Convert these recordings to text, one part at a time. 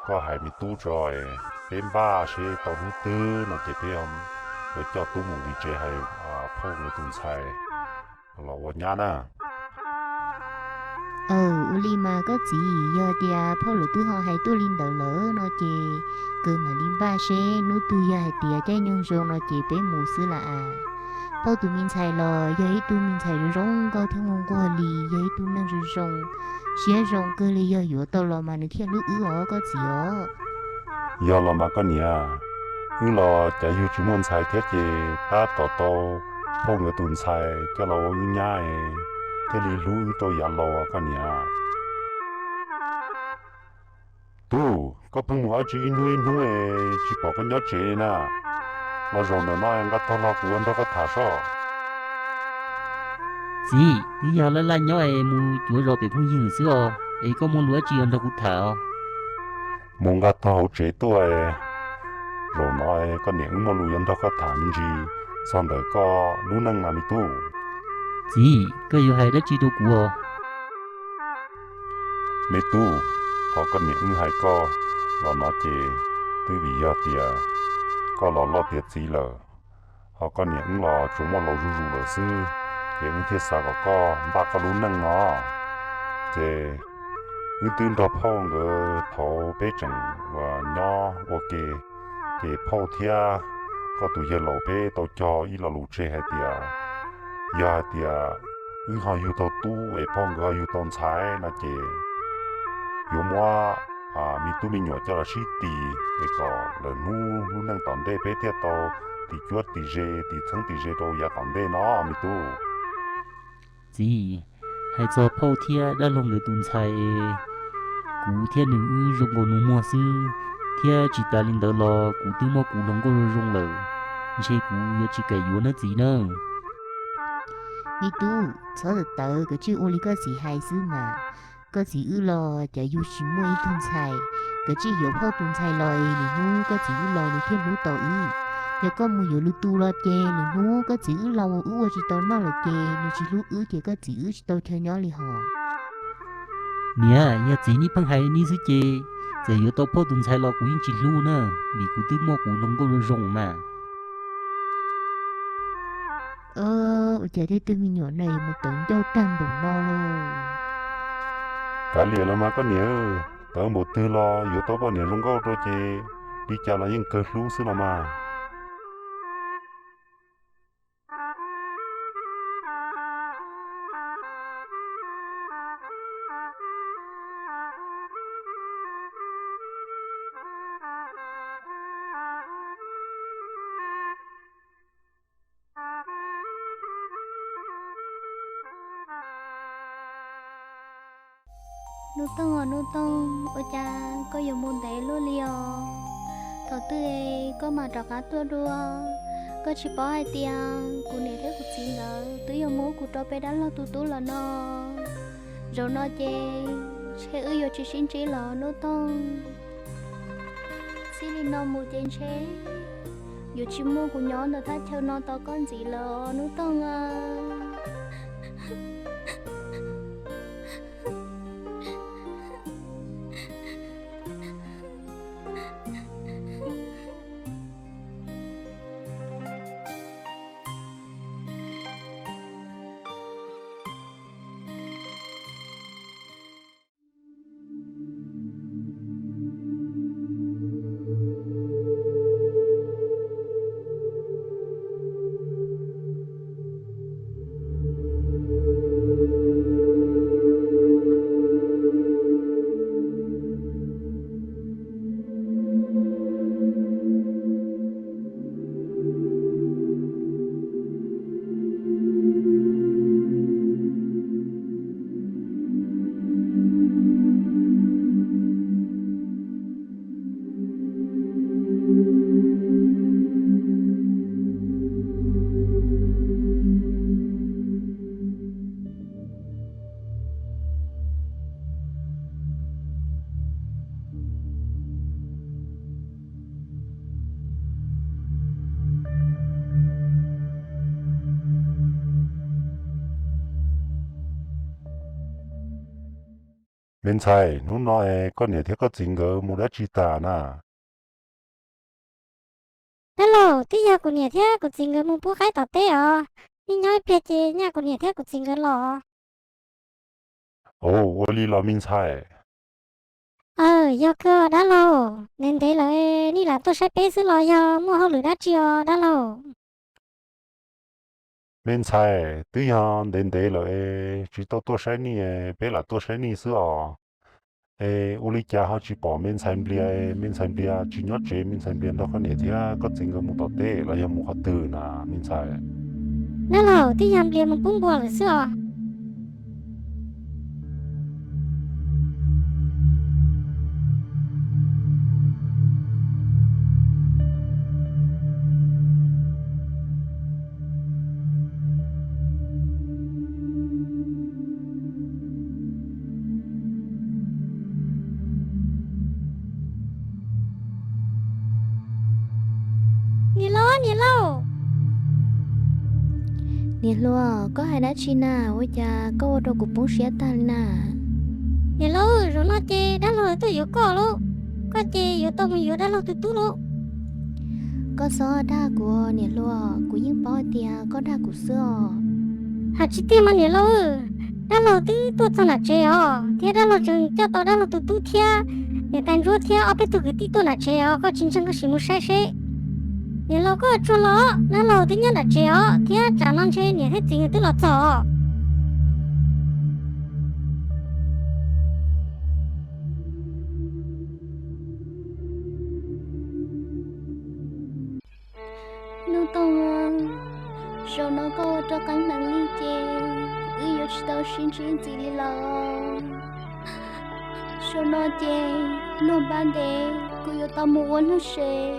koj hais me tub tso, peb npaj seb tau hnub twg no ces peb yuav coj tub mus vij tsev hais phauj nkawd tus ntxhais los ua nyab na. Aw, ua li mas koj txiv, yog tias phauj lawv twb ho hais tuaj li ntawd lawm no ces kawg mam li npaj seb hnub twg yog hais tias caij nyoog zoo no ces peb mus xwb las as. Phauj tus me ntxhais los yog ib tug me ntxhais zoo zoo nkauj thiab muaj nquag li, yog ib tug neeg zoo zoo, siab zoo kawg li, yog yuav tau los mas nws thiaj hlub wb os koj txiv os. Yog los mas koj niam, wb los cas yug tsis muaj ntxhais thiab ces tab tom tau phauj nkawd tus ntxhais coj los ua wb nyab es thiaj li hlub wb rau yav laus koj niam. Tub, koj pheej mus dab tsi ib hnub ib hnub es tsis pom koj nyob tsev na? Los zaum ntawm no nqa tog los kuv ua nrog koj tham soj. Txiv, twb yog laj laj nyob es mus cuav zos pem phooj ywg xwb os, es koj muaj lus dab tsi yuav nrog kuv tham os? Mus nqa tog hauv tsev tuaj, zaum no koj niam wb muaj lus yuav nrog koj tham me ntsis txog ntawm koj lub neej na me tub. Txiv, koj yuav hais dab tsi rau kuv os? Me tub, qhov koj niam wb hais koj los no ces twb vim yog tias koj los loj tiav txiv lawm, ho koj niam wb los tsuas muaj laus zuj zus lawm xwb, ces wb thiaj xav kom koj npaj koj lub neej no. Ces wb twb nrog phauj nkawd thaud peb tseem uas nyob ua ke, ces phauj thiab koj tus yawg laus peb tau cog ib lo lus tseg hais tias yog hais tias wb ho yug tau tub es phauj nkawd ho yug tau ntxhais no ces yuav muab me tub me nyuam coj los sib tis es kom lawv hnub lub neej tom ntej peb thiaj tau tis cuab tis ze tis txheeb tis ze rau yav tom ntej no me tub. Txiv, hais txog phauj thiab dab laug nkawd tus ntxhais, kuv thiab nws wb zoo nkaus nus muag xwb, thiab tsis tas li ntawd los kuv twb muaj kuv hluas nkauj zoo zoo lawm, ntshe kuv yuav tsis kam yuav nawb txiv nawb. Me tub, txhob tawv tawv, kav tsij ua li koj txiv hais xwb mas. Koj txiv wb los cas yug tsis muaj ib tug ntxhais, kav tsij yuav phauj tus ntxhais los es lwm hnub koj txiv wb los nws thiaj hlub tau wb. Yog koj mus yuav lwm tus los ces lwm hnub koj txiv wb laus wb ua tsis tau noj lawm ces nws tsis hlub wb ces koj txiv wb tsis tau chaw nyob li hos. Niam, yog txiv neb pheej hais li xwb ces txawm yuav tau phauj tus ntxhais los kuv yeej tsis hlub na, vim kuv twb muaj kuv hluas nkauj zoo zoo mas. Ua cas tej tug me nyuam no yuav mus tawv ncauj tag npaum no lauj? Kav liam los mas koj niam, tawv npaum twg los yuav tau poj niam zoo nkauj rau ces li cas los yeej kawg hlub xwb los mas. Nub Tooj os Nub Tooj, ua cas koj yuav mus ntev luaj li os? Thaum twg koj mam rov qab tuaj dua? Koj tsis paub hais tias kuv niam thiab kuv txiv nkawd twb yuav muab kuv rau peb dab laug tus tub lawm no. Zaum no ces ntshe wb yuav tsis sib ntsib lawm Nub Tooj. Txij li no mus ces ntshe yuav tsis muaj kuv nyob ntawm thaj chaw no tos koj ntxiv lawm Nub Tooj a. Me ntxhais, hnub no es koj niam thiab koj txiv nkawd mus dab tsi tas na? Dab laug, twb yog kuv niam thiab kuv txiv nkawd mus pub qaib tom teb os. Nej nyob ib pliag ces nyaj kuv niam thiab kuv txiv nkawd los. Ua li los me ntxhais? Aw, yog kawg dab laug, ntev ntev lawm, nej lam tuaj saib peb xwb los yog muaj hauj lwm dab tsi os dab laug? Me ntxhais, twb yog ntev ntev lawm es tsis tau tuaj saib nej, peb lam tuaj saib nej xwb os. Es ua li cas ho tsis pom me ntxhais Nplias? Me ntxhais Nplias tsis nyob tsev, me ntxhais Nplias nrog koj niam thiab koj txiv nkawd mus tom teb los yog mus qhov twg na me ntxhais? Dab laug, twb yog Nplias mus pub npua lawm xwb os. Niam laug, niam laug. Niam hluas, koj hais dab tsi na? Ua cas koj ua rau kuv poob siab tag li na? Niam laug, zaum no ces dab laug tuaj yuav koj lauj, koj ces yuav tau mus yuav dab laug tus tub lauj. Koj txhob dag kuv niam hluas, kuv yeej paub hais tias koj dag kuv xwb os. Hais tsis tiag mas niam laug, dab laug twb tuaj txog nram tsev os, thiab dab laug tseem coj tau dab laug tus tub thiab niam tais ntsuab thiab ob peb tug kwv tij tuaj nram tsev os, koj tsis ntseeg koj sim mus saib seb. Niam laug, koj tsuag los, dab laug twb nyob nram tsev os, thiab tsam no ntshe niam thiab txiv twb los txog os. Nuj Toog, zaum no koj ua rau qee hneev li ces wb yuav tsis tau sib ntsib ntxiv li lawm. Zaum no ces luag npab ntev kuv yuav tau mus ua luag tsev,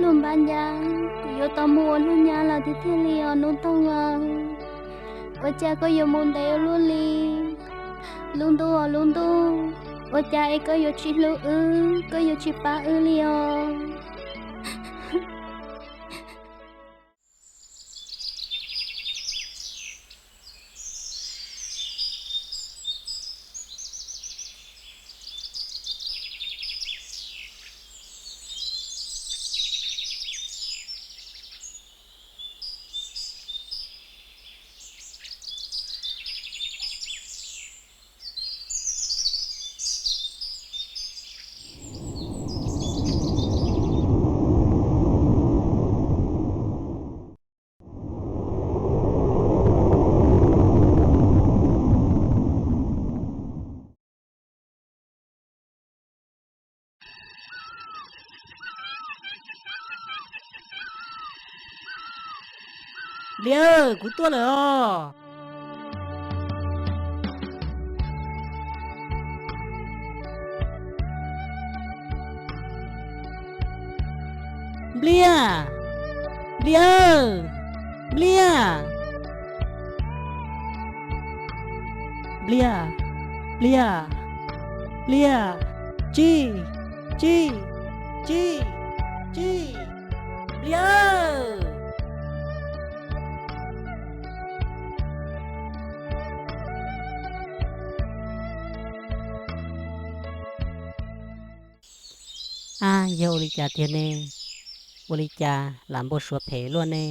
luag npab nyab kuv yuav tau mus ua luag nyab lawm tiag tiag li os Nuj Toog. Ua cas koj yuav mus ntev ua luaj li? Lub ntuj os lub ntuj, ua cas es koj yuav tsis hlub wb, koj yuav tsis pab wb li os? Nplias, kuv tuaj lawm os. Nplias, Nplias, Nplias. Nplias, Nplias, Nplias, Tsis, Tsis, Tsis, Tsis, Nplias. Ab, yog ua li cas tiag ne? Ua li cas lam npau suav phem luaj ne?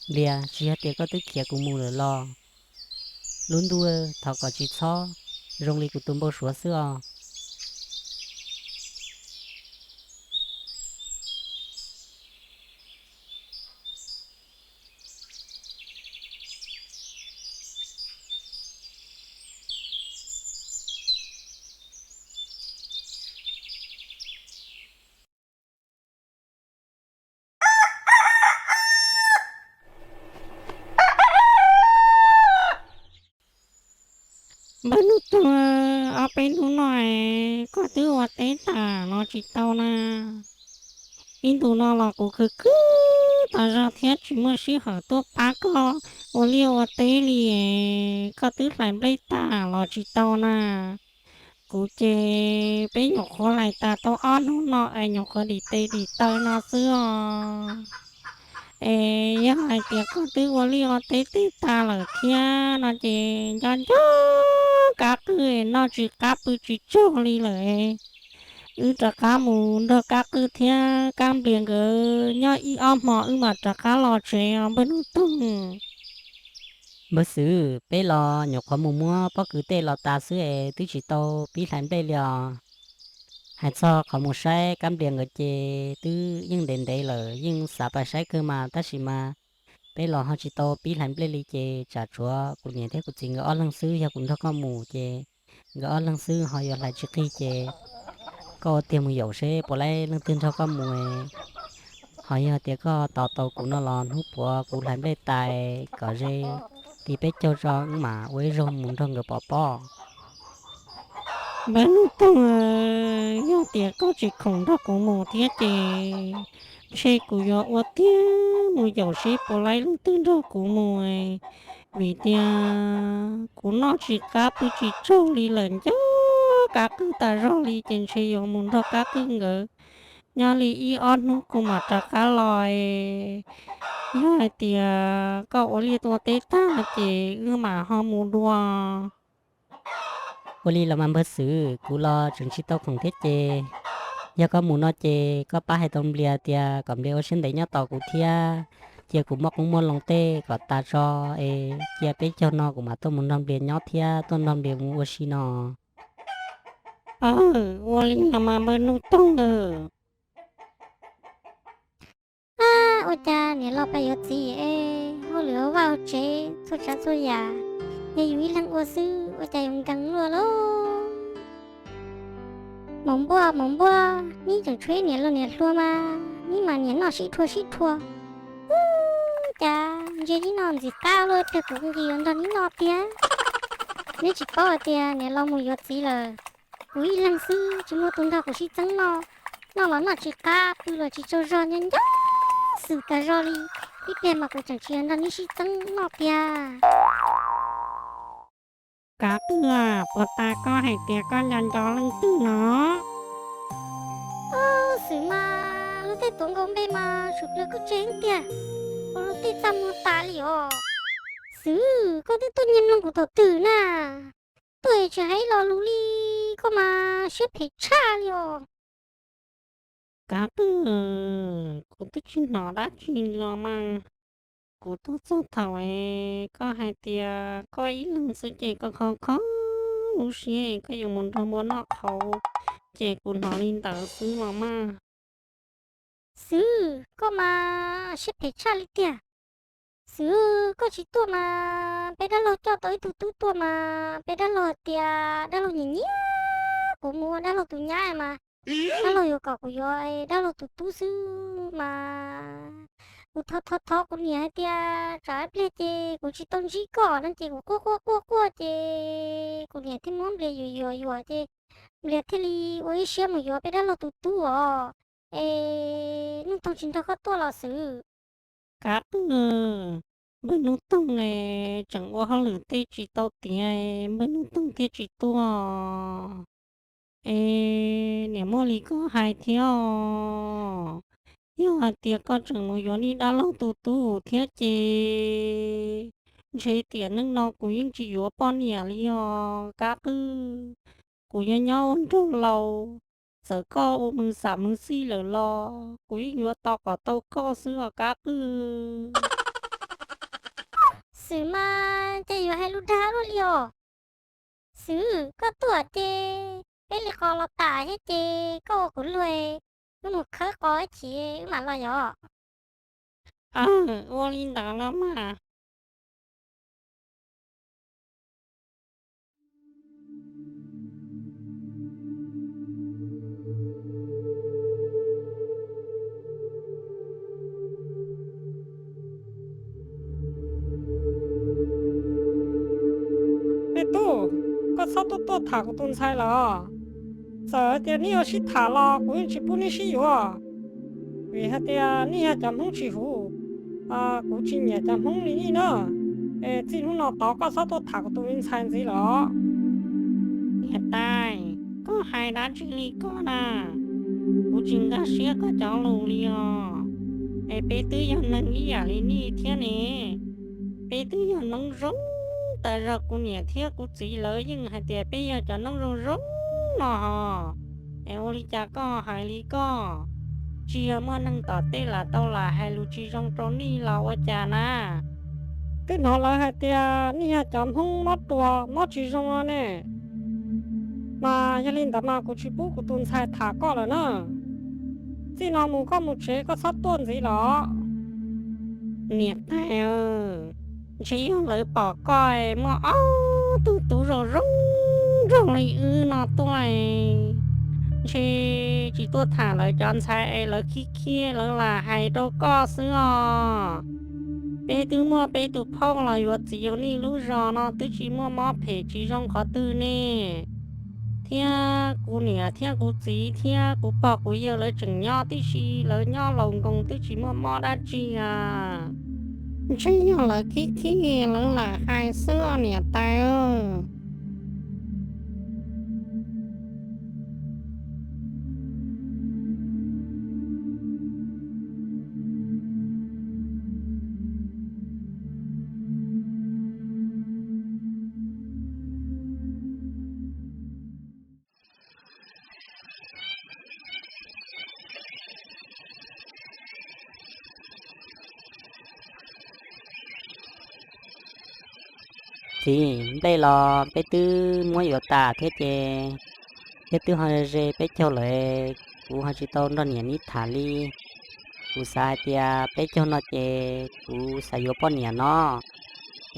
Nplias, tsis yog tias koj twb khiav kuv mus lawm los? Lub ntuj, thov kom tsis txhob zoo li kuv tus npau suav xwb os. Npawg Nuj Toog, ob peb hnub no koj twb ua teb tas los tsis tau na. Ib ntus no los kuv khwv khwv tas zog thiab tsis muaj sij hawm tuaj pab koj ua liaj ua teb li. Koj twb hlais nplej tas los tsis tau na. Kuv ces peb nyuam qhuav hlais tas tau ob hnub no es nyuam qhuav dim tes dim taw no xwb os. Es yog hais tias koj twb ua liaj ua teb tag lawm thiab no ces nco nco kab qwj, noj tsis qab pw tsis tsaug li lawm. Wb rov qab mus nrog kab qwj thiab kab nplias nkawd nyob ib ob hmo wb mam rov qab los tsev os npawg Nuj Toog. Npawg Xwm, peb los nyuam qhuav mus muab pob kws tej los tas xwb es twb tsis tau pib hlais nplej li os. Hais txog qhov mus saib kab nplias nkawd ces twb yeej ntev ntev lawm, yeej xav pais saib kawg mas tab sis mas peb los ho tsis tau pib hlais nplej li ces tsam tshuav kuv niam thiab kuv txiv nkawd ob leeg xwb, yog kuv nrog koj mus ces nkawd ob leeg xwb ho yuav hlais tsis qig ces koj ua tiag mus yaum seb puas laib leej twg nrog koj mus. Ho yog tias koj tos tau kuv no los hnub puav kuv hlais nplej tas kom ze ti peb caug tso wb mam ua ib zaug mus nrog nkawd pov pob. Npawg Nuj Toog, yog tias koj tsis khoom nrog kuv mus thiab ces ntshe kuv yuav ua tiag mus yaum seb puas laib leej twg nrog kuv mus, vim tias kuv noj tsis qab pw tsis tsaug li lawm, nco kab qwj tas zog li ces ntshe yuav mus nrog kab qwj nkawd nyob li ib ob hnub kuv mam rov qab los. Yog hais tias koj ua liaj ua teb tag ces wb mam ho mus dua. Ua li los mas npawg Xwm, kuv los tseem tsis tau khoom thiab ces yog koj mus no ces koj pab hais rau Nplias tias kom Nplias ua siab ntev nyob tos kuv thiab, cia kuv muaj qoob muaj loo tej kom tas tso es cia peb caug no kuv mam tuaj mus nrog Nplias nyob thiab tuaj nrog Nplias mus ua si no. Ua li no mas npawg Nuj Toog. Ab, ua cas niam los pais yuav txiv es hauj lwm hauv vaj hauv tsev txhua tsav txhua yam yog yus ib leeg ua xwb, ua cas yuav nkees luaj lauj? Maum npua, maum npua, neb tseem tshuav ib niam laus niam hluas mas neb mas niam noj sib rhuav sib rhuav. Ub, cas ntsia neb noj ntxim qab luaj, pliag kuv nqis los nrog neb noj tiag. Neb tsis paub hais tias niam los mus yuav txiv lawm, kuv ib leeg xwb tsis muaj tus nrog kuv sib txeeb noj. Noj los noj tsis qab, pw los tsis tsaug zog, nyob nco xwm tas zog li. Ib pliag mas kuv tseem tsis yog nrog neb sib txeeb noj tiag. Kav twg, puas tas koj hais tias koj nco nco leej twg no? Xwm mas luag tej tuav nkaus npe mas tshwm plaws kuj tseg heev tiag, ua luag tej txaj muag tas li os. Xwm, koj twb tuaj nyiag mloog kuv thaum twg na? Tuaj tsis hais ib lo lus li, koj mas siab phem tshaj li os. Kav twg, kuv twb tsis hnov dab tsi los mas. Kuv tuaj txog thaum es koj hais tias koj ib leeg xwb ces koj kho kho lub siab koj yuav mus nrog npua noj qhauv, ces kuv hnov li ntawd xwb los mas. Xwm, koj mas siab phem tshaj li tiag. Xwm, koj tsis tuaj mas peb dab laug coj tau ib tug tub tuaj mas peb dab laug hais tias dab laug nyiam nyiam kuv mus ua dab laug tus nyab mas dab laug yuav kom kuv yuav dab laug tus tub xwb mas. Kuv thov thov thov kuv niam hais tias tsam ib pliag ces kuv tsis tau ntsib koj no ces kuv quaj quaj quaj quaj ces kuv niam thiaj muab Nplias yuam yuam yuam ces Nplias thiaj li ua ib siab mus yuav peb dab laug tus tub os. Es Nuj Toog tsis nrog koj tuaj los Xwm? Kav twg, npawg Nuj Toog es tseem ua hauj lwm tej tsis tau tiav, npawg Nuj Toog thiaj tsis tuaj. Es niam muaj li koj hais thiab os, yog hais tias koj tseem mus yuav niag dab laug tus tub thiab ces ntshe tiam neej no kuv yeej tsis yuav poj niam li os Kab Qwj. Kuv yuav nyob ua nraug laus, txawm koj ua mws xam mws xij lawm los kuv yeej yuav tos kom tau koj xwb os Kab Qwj. Xwm mas ces yuav hais lus dag luaj li os. Xwm, koj tuaj ces peb li qos los tas thiab ces koj ua kuv luag, wb mus khawb qos ib chim wb mam los yom. Ua li ntawd los mas. Me tub, koj txhob tuaj tuaj tham kuv tus ntxhais lawm. Txawm tias neb yuav sib tham los kuv yeej tsis pub neb sib yuav, vim hais tias neb yog cov Hmoob tsis huv, kuv tsis nyiam cov Hmoob li nej na. Es txij hnub no tod koj txhob tuaj tham kuv tus me ntxhais ntxiv lawm. Niam tais, koj hais dab tsi li koj na? Kuv tsis nkag siab koj cov lus li os. Es peb twb yog neeg ib yam li nej thiab ne. Peb twb yog noob zoo tas zog, kuv niam thiab kuv txiv lawv yeej hais tias peb yog cov noob zoo zoo no hos. Es ua li cas koj hais li koj? Tsis yog muaj neeg tom tej lam tau lam hais lus tsis zoo rau nej los ua cas na? Twb hnov lawv hais tias nej yog cov Hmoob mob ruas mob tsis zoo no ne. Mas yog li ntawd mas kuv tsis pub kuv tus ntxhais tham koj lawm na. Txij no mus koj mus tsev, koj txhob tuaj ntxiv los. Niam tais, ntshe yog lawv pom koj muaj ob tug tub zoo zoo nraug li wb no tuaj, ntshe tsis tuaj tham lawv cov ntxhais es lawv khib khib lawv lam hais rau koj xwb os. Peb twb muaj peb tus phauj los yuav txiv rau nej lub zos no twb tsis muaj mob phem tsis zoo qhov twg ne. Thiab kuv niam thiab kuv txiv thiab kuv pog kuv yawg lawv tseem nyob tib si, lawv nyob laus nkoos twb tsis muaj mob dab tsi a. Ntshe yog lawv khib khib lawv lam hais xwb os niam tais. Txiv, nplej los peb twb muab yuav tas thiab ces, thiab twb ho ze peb caug lawm, kuv ho tsis tau nrog niam neb tham li. Kuv xav hais tias peb caug no ces kuv xav yuav poj niam no,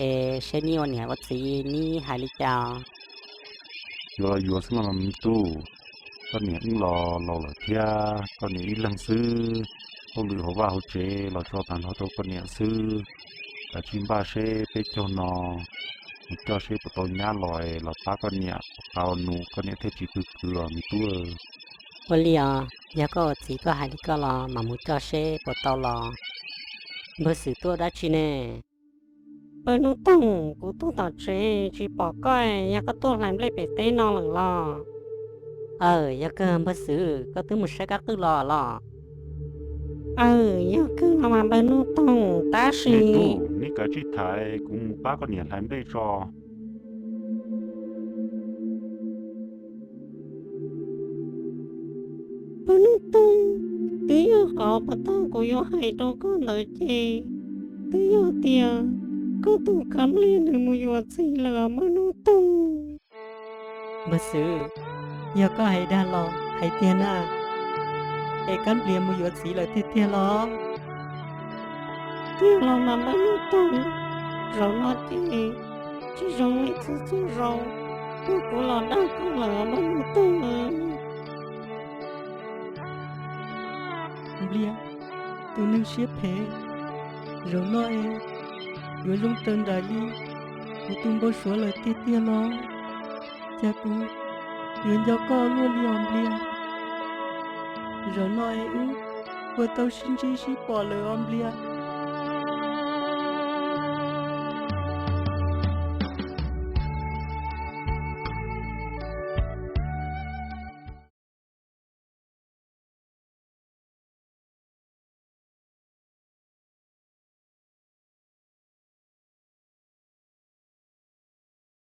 es seb neb ua niam ua txiv neb hais li cas. Yuav los yuav xwb los me tub, koj niam wb los laus lawm thiab, koj niam ib leeg xwb, hauj lwm hauv vaj hauv tsev los tso tag nrho rau koj niam xwb. Kav tsij npaj seb peb caug no mus coj seb puas tau nyab los los pab koj niam ua qab ua nus, koj niam thiaj tsis pw khwv os me tub. Ua li os, yog koj ua txiv koj hais li koj los mam mus coj seb puas tau los. Npawg Xwm tuaj dab tsi ne? Npawg Hnub Toog, kuv tuaj tom tsev tsis pom koj, yog koj tuaj hlais nplej pem teb no lawm los? Aw, yog kawg npawg Xwm, koj twb mus saib kab qwj los los? Aw, yog kawg no mas npawg Hnub Toog, tab sis neb kav tsij tham, kuv mus pab koj niam hlais nplej tso. Npawg Hnub Toog, twb yog qhov puas tau kuv yuav hais rau koj ntawd ces twb yog tias koj tus Kab Nplias nws mus yuav txiv lawm os npawg Hnub Toog. Npawg Xwm, yog koj hais dag los hais tiag na, es Kab Nplias mus yuav txiv lawm tiag tiag los? Tiag los mas npawg Hnub Toog, zaum no ces tsis zoo li txhua txhua zaus, tuaj kuv los dag koj lawm npawg Hnub Toog. Nplias, tus neeg siab phem, zaum no es yuav zoo raws nraim li kuv tus npau suav lawm tiag tiag los? Cas kuv yuav nco koj luaj li os Nplias. Zaum no es wb puas tau sib ntsib sib pom lawm os Nplias?